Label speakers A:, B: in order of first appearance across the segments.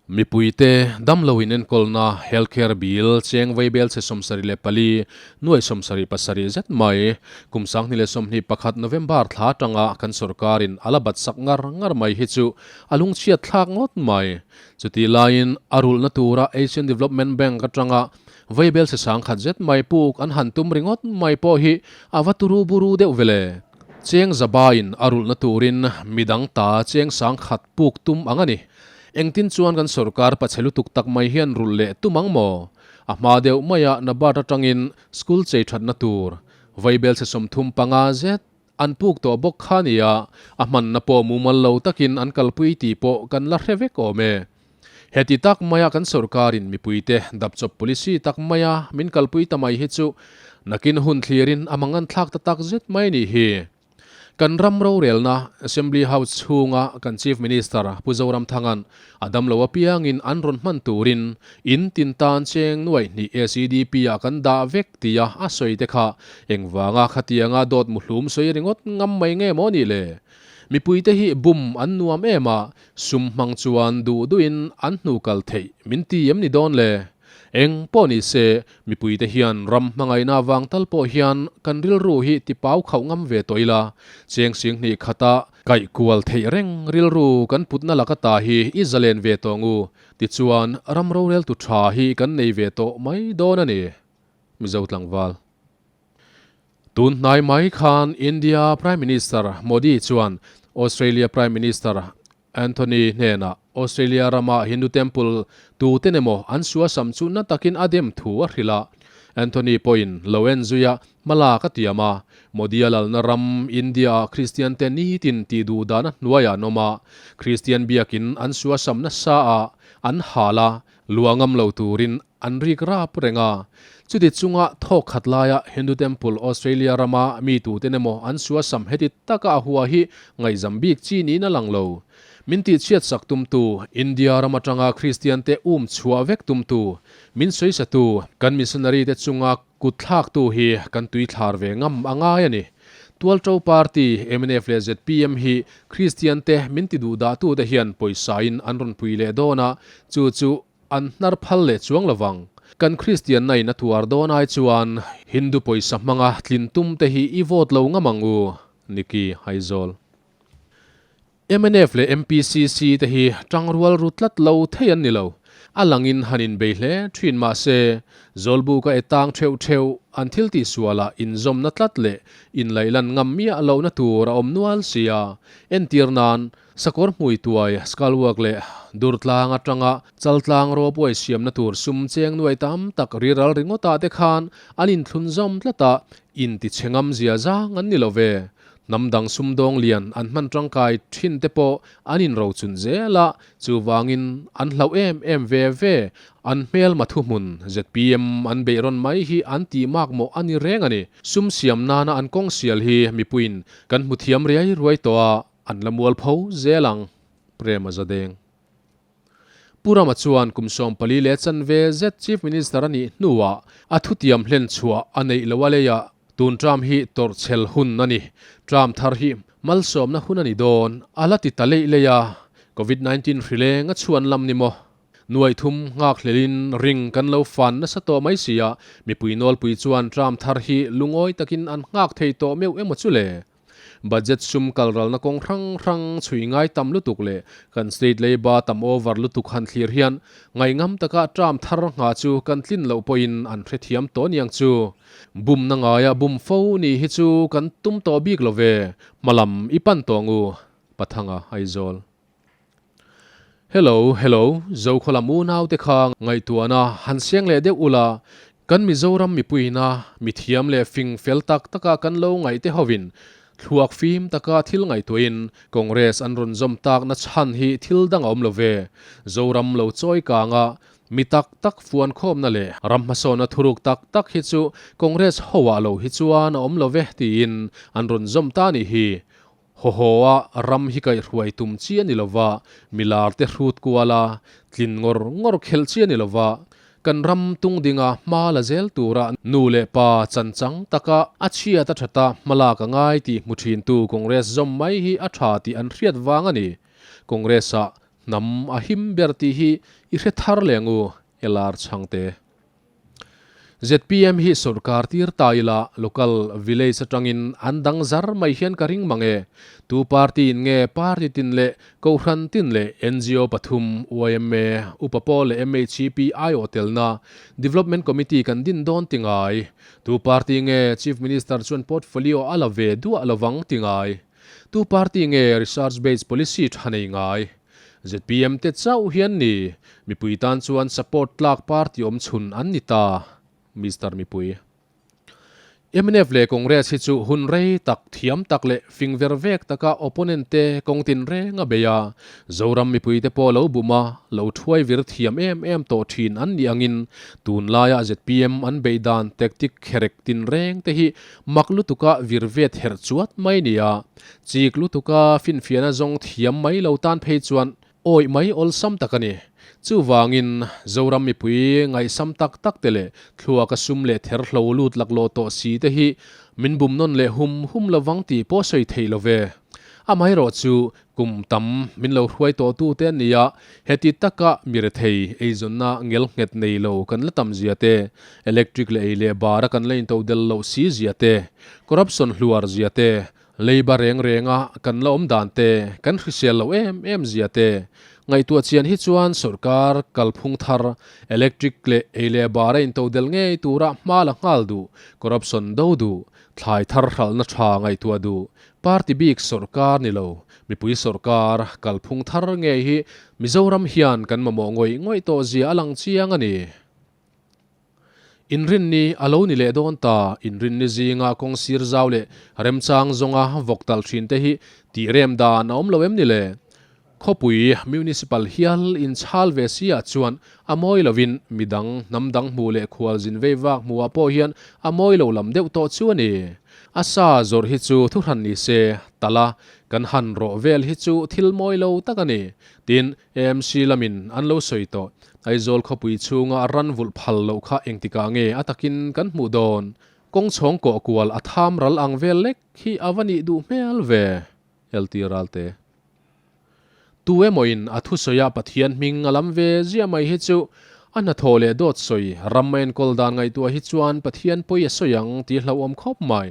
A: Mipuite damlo inenkawlna Health Care Bill cheng vaibel chhe 74 nuai 77 zet mai kum 2021 November thla atanga kan sorkarin a la bat sak ngar ngar mai hi chu a lungchhiat thlak ngawt mai. Chutih laiin a rulhna tura Asian Development Bank atanga vaibel chhe 10,000 zet mai puk an han tum ringawt mai pawh hi a va turu buru deuh vele. Cheng zabain a rulhna turin midang ta cheng 10,000 puk tum ang a ni. Engtin chuan kan sorkar pachhe lutuk tak mai hian rulh leh tum ang maw? A hma deuh maia Nabard atangin school chei thatna tur vaibel chhe 35 zet an puk tawh bawk kha nia, a hmanna pawh mumal lo takin an kalpui tih pawh kan la hre vek awm e. Heti tak maia kan sorkarin mipuite dapchawp policy tak maia min kalpui ta mai hi chu nakin hun thlirin a mangan thlak ta tak zet mai nih hi. Kan ram rorelna Assembly House chhunga kan Chief Minister Pu Zoramthanga'n a damlo apiangin an rawn hman turin in tin tan cheng nuaih hnih SEDP ah kan dah vek tia a sawi te kha engvanga khatianga dawt muhlum sawi ringawt ngam mai nge maw nih le? Mipuite hi bum an nuam em a, sum hmang chuan duh duhin an hnu kal theih min ti em ni dawn le? Eng pawh ni se, mipuite hian ram hmangaihna avang tal pawh hian kan rilru hi tipau khauh ngam ve tawh ila, cheng sing hnih khata kaih kual theih reng rilru kan putna laka ta hi i zalen ve tawh ngu, tichuan ram roreltu tha hi kan nei ve tawh mai dawn a ni. Mizo tlangval. Tun hnai mai khan India Prime Minister Modi chuan Australia Prime Minister Anthony hnenah Australia rama Hindu temple tuten emaw an suasam chu na takin a dem thu a hrilh a. Anthony pawhin lo en zui a, hmalak a tiam a. Modi a lalna ram India-ah Kristian te nitin tih duh dan a hnuaiah an awm a. Kristian biakin an suasam nasa a, an hal a, lua ngam lo turin an rik rap reng a. Chuti chunga thawk khat laia Hindu temple Australia rama mi tuten emaw an suasam heti taka a hua hi ngaihzam bik chi niin a lang lo. Min tihchhiat sak tumtu, India ram atanga Kristian te um chhuah vek tumtu, min sawisatu, kan missionary te chunga kut thlaktu hi kan tuithlar ve ngam a ngai a ni. Tualto Party, mnf leh zpm hi Kristian te min ti duhdah tute hian pawisa in an rawn pui leh dawn a, chu chu An hnar phal leh chuang lovang. Kan Kristianna in a tuar dawn ai chuan Hindu pawisa hmanga tlin tum te hi i vote lo ngam ang u, Nikki Aizawl. Mnf leh MPCC te hi tangrual ru tlat lo thei an ni lo. A langin han inbei hle thin mah se, Zawlbuka e tang theuh theuh an thil tihsualah inzawmna tlat leh inlaihlan ngam miah lohna tur a awm nual sia. Entir nan, Sakawr hmui tuai, Skalwak leh Durtlang atanga Chaltlang ropeway siamna tur sum cheng nuai tam tak riral ringawtah te khan an inthlun zawm tlat a, intichhe ngam zia zang an ni lo ve. Hnam dang sumdawng lian an hman tangkai thin te pawh an inrochun zel a, chuvangin an hlauh em em ve ve. An hmelma thuhmun zpm an beih rawn mai hi an tih mak mawh a ni reng a ni. Sum siam nana an kawng sial hi mipuiin kan hmu thiam riai ruai tawh a. An la mual pho zel ang, Prema Zadeng. Pu Rama chuan kum 14 leh chanve zet Chief Minister a nih hnuah a thutiam hlen chhuah a neih loh a lei a, tun term hi tawrhchhel hun a ni, term thar hi malsawmna hun a ni dawn, a la ti ta leih leih a, Covid 19 hrileng a chhuan lam ni maw? Nuai thum nghak hlelin ring kan lo fan nasa tawh mai si a, mipui nawlpui chuan term thar hi lungawi takin an nghak thei tawh meuh emaw chu le? Budget sum kalralna kawng hrang hrang chhui ngai tam lutuk leh kan state leiba tam over lutuk han thlir hian ngaihngam taka term thar ngha chu kan tlin loh pawhin an hrethiam tawh niang chu. Bumna ngaia bum fo nih hi chu kan tum tawh bik lo ve, hmalam i pan tawh ngu, Pathanga Aizawl. Hello hello Zokhawlam unaute kha ngaihtuahna han siang leh deuh ula, kan Mizoram mipuiina mithiam leh fing fel tak taka kan lo ngaihte hovin thluak fim taka thil ngaihtuahin Congress an rawn zawm takna chhan hi thil dang a awm lo ve. Zoram lo chawi kanga mi tak tak fuan khawmna leh ram hmasawnna thuruk tak tak hi chu Congress hoah lo hi chuan a awm lo ve tiin an rawn zawm ta nih hi. Haw haw a, ram hi kaihhruai tum chi a ni lova, milar te hrut kual a, tlin ngawr ngawr khelh chi a ni lova, kan ram tung dinga hma la zel tura nu leh pa chanchang taka a chhiat a thata hmalak a ngai tih hmu thintu Congress zawm mai hi a tha tih an hriat vang a ni. Congress-ah. hnam a him ber tih hi i hre thar leh ang u, LR Chhangte. Zpm hi sorkar tir ta ila local village atangin an dang zar mai hian ka ring mang e. Tu party in nge party tin leh kohhran tin leh ngo pathum yma, Upa Pawl leh MHEP aiawh telna Development Committee kan din dawn ti ngai. Tu party nge Chief Minister chuan portfolio a la ve duah lovang ti ngai. Tu party nge research based policy tha nei ngai. Zpm te chauh hian ni, mipui tan chuan support tlak party awm chhun an ni ta, Mister Mipui. Mnf leh Congress hi chu hun rei tak, thiam tak leh fing ver vek taka opponent te kawng tin reng a bei a, Zoram mipui te pawh lo bum a, lo thuai vir thiam em em tawh thin an nih angin tunlaia zpm an beih dan tactic kherek tin reng te hi mak lutuka vir vet herh chuat mai nia. Chik lutuka finfiahna zawng thiam mai lo tan phei chuan awih mai awlsam tak a ni. Chuvangin, Zoram mipui ngaihsam tak tak te leh thluaka sum leh ther hlo lut laklawh tawh si te hi min bum nawn leh hum hum lovang tih pawh sawi thei lo ve. Amaherawh chu kum tam min lo hruai tawh tu te an ni a, heti taka mi rethei eizawnna ngel nghet nei lo kan la tam zia te, electric leh ei leh bara kan la into del loh si zia te, corruption hluar zia te, Leiba reng renga kan la awm dan te, kan hrisel lo em em zia te, ngaihtuah chian hi chuan sorkar kalphung thar, electric leh ei leh bar a intodel ngei tura hma la nghal duh, corruption do duh, thlai thar hralhna tha ngaihtuah duh, party bik sorkar ni lo, mipui sorkar kalphung thar ngei hi Mizoram hian kan mamawh ngawih ngawih tawh zia a lang chiang a ni. Inrinni a lo ni leh dawn ta, inrinni zinga kawng sir zau leh remchang zawnga vawk talh thin te hi tih rem dan a awm lo em ni le? Khawpui, Municipal, hial inchhal ve si ah chuan a mawi lovin midang, hnam dang hmuh leh khualzin vei vak hmuh ah pawh hian a mawi lo lam deuh tawh chu a ni. A sa zawrh hi chu thuhran ni se, tala kan han rawh vel hi chu thil mawi lo tak a ni. Tin, AMC lamin an lo sawi tawh. Aizawl khawpui chhunga ran vulh phal loh kha engtikah nge a takin kan hmuh dawn? Kawng chhawng kawh kual a tham ral ang vel lek hi a va nih duh hmel ve. LT Ralte. Tu emawin a thusawi a Pathian hming a lam ve ziah mai hi chu a hnathawh leh dawt sawi ram a enkawl dan ngaihtuah hi chuan Pathian pawi a sawi ang tih hlauhawm khawp mai.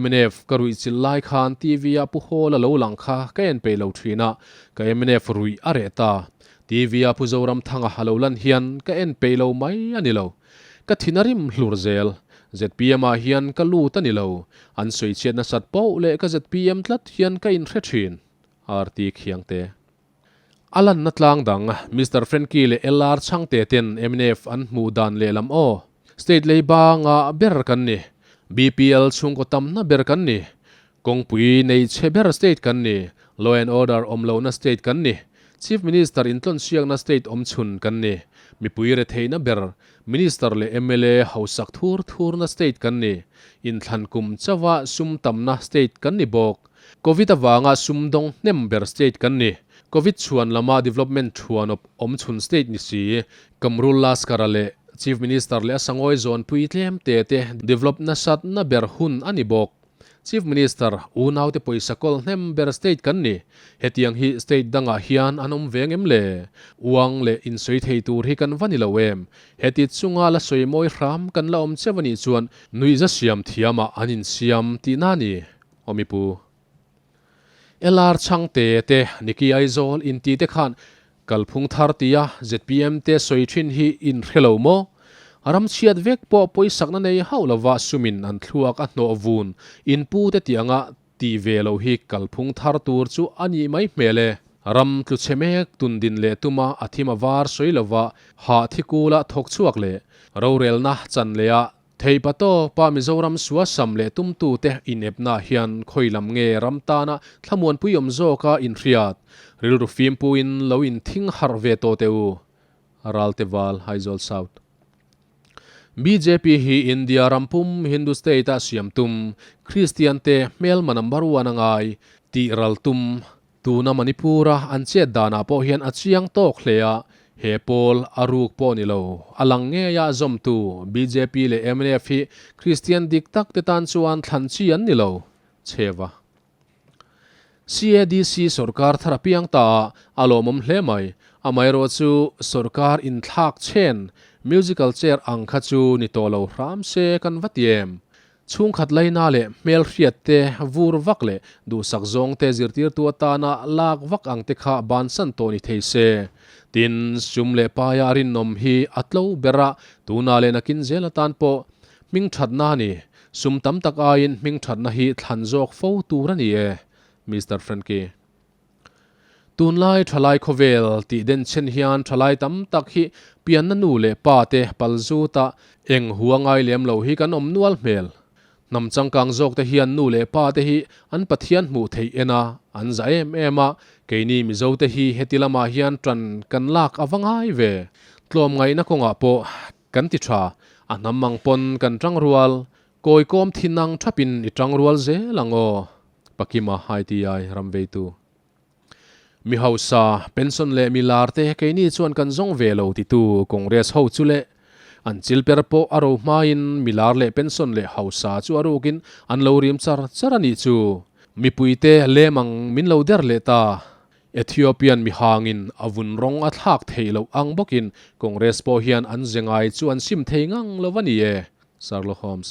A: Mnf ka ruih chilh lai khan TV ah Pu Hawla lo lang kha ka en peih lo thin a, ka mnf ruih a reh ta. TV ah Pu Zoramthanga a lo lan hian ka en peih lo mai a ni lo. Ka thin a rim hlur zel. Zpm ah hian ka lut a ni lo. An sawi chhiat nasat poh leh ka zpm tlat hian ka inhre thin. RT Khiangte. A lanna tlang dang, Mister Frankie leh LR Chhangte ten mnf an hmuh dan lehlam aw. State lei banga ber kan ni. BPL chhungkaw tamna ber kan ni. Kawngpui nei chhe ber state kan ni. Law and order awm lohna state kan ni. Chief Minister intlawnsiakna state awm chhun kan ni. Mipui retheihna ber Minister leh mla hausak thur thurna state kan ni. Inthlan kum chauha sum tamna state kan ni bawk. Covid avanga sumdawng hnem ber state kan ni. Covid chhuan lama development thuanawp awm chhun state ni si. Kamrul Laskara leh Chief Minister leh a sangawi zawnpui tlem te te develop nasat na ber hun a ni bawk. Chief Minister unaute pawisa kawl hnem ber state kan ni. Hetiang hi state dangah hian an awm ve ngem le? Uang leh insawi thei tur hi kan va ni lo em? Heti chunga la sawi mawi hram kan la awm cheu a nih chuan nuihza siam thiamah an insiam tihna a ni. Awmi pu. LR Chhangte te Niki Aizawl inti te khan kalphung thar tia zpm te sawi thin hi in hre lo maw? Ram chhiat vek pawh pawisakna nei hauh lova sumin an thluak a hnawh vun in pu te tih anga tih ve loh hi kalphung thar tur chu a nih mai hmel e. Ram tlu chhe mek tundin leh tuma a thim a var sawi lova hah thikula thawk chhuak leh rorelna chan leh a Theipa tawpa Mizoram suasam leh tumtute inepna hian khawi lam nge ram tana thlamuanpui awm zawka inhriat? Rilru fimpuiin lo inthing harh ve tawh teh u. Ralteval, Aizawl South. Bjp hi India ram pum Hindu state a siam tum, Kristian te hmelma number one a ngai tih ral tum, Tuna Manipur-a an chet danah pawh hian a chiang tawk hle a, he pawl a ruk pawh ni lo, a lang ngeia zawmtu bjp leh mnf hi Kristian dik tak te tan chuan thlan chi an ni lo, chheva. CADC sorkar thar a piang ta a, a lawmawm hle mai. Amaherawhchu sorkar inthlak chen musical chair ang kha chu ni tawh lo hram se kan va ti em? Chhungkhat laina leh hmelhriat te vur vak leh duhsak zawng te zirtirtu atana lak vak ang te kha bansan tawh ni thei se. Tin, sum leh paia rinawm hi a tlo ber a, tunah leh nakin zel atan pawh hmingthatna a ni. Sum tam tak aiin hmingthatna hi thlan zawk fo tur a ni e, Mister Frankie. Tunlai thalai khawvel tih denchhen hian thalai tam tak hi pianna nu leh pa te pal zuta eng hu a ngai lem lo hi kan awm nual hmel. Hnam changkang zawk te hian nu leh pa te hi an Pathian hmuh theih en a, an za em em a, keini Mizo te hi heti lamah hian tan kan lak a va ngai ve. Tlawmngaihna kawngah pawh kan ti tha, a hnam ang pawn kan tang rual, kawi kawm thin ang thapin i tang rual zel ang aw. Pakima ITI ram veitu. Mi hausa, pension leh mi lar te keini chuan kan zawng ve lo titu Congress ho chu leh an chil per pawh a ro hmain mi lar leh pension leh hausa chu a rukin an lo rim char char a nih chu. Mipuite lem ang min lo der leh ta. Ethiopian mihangin a vun rawng a thlak theih loh ang bawkin Congress pawh hian an ze ngai chu an sim thei ngang lo a ni e. Sherlock Holmes.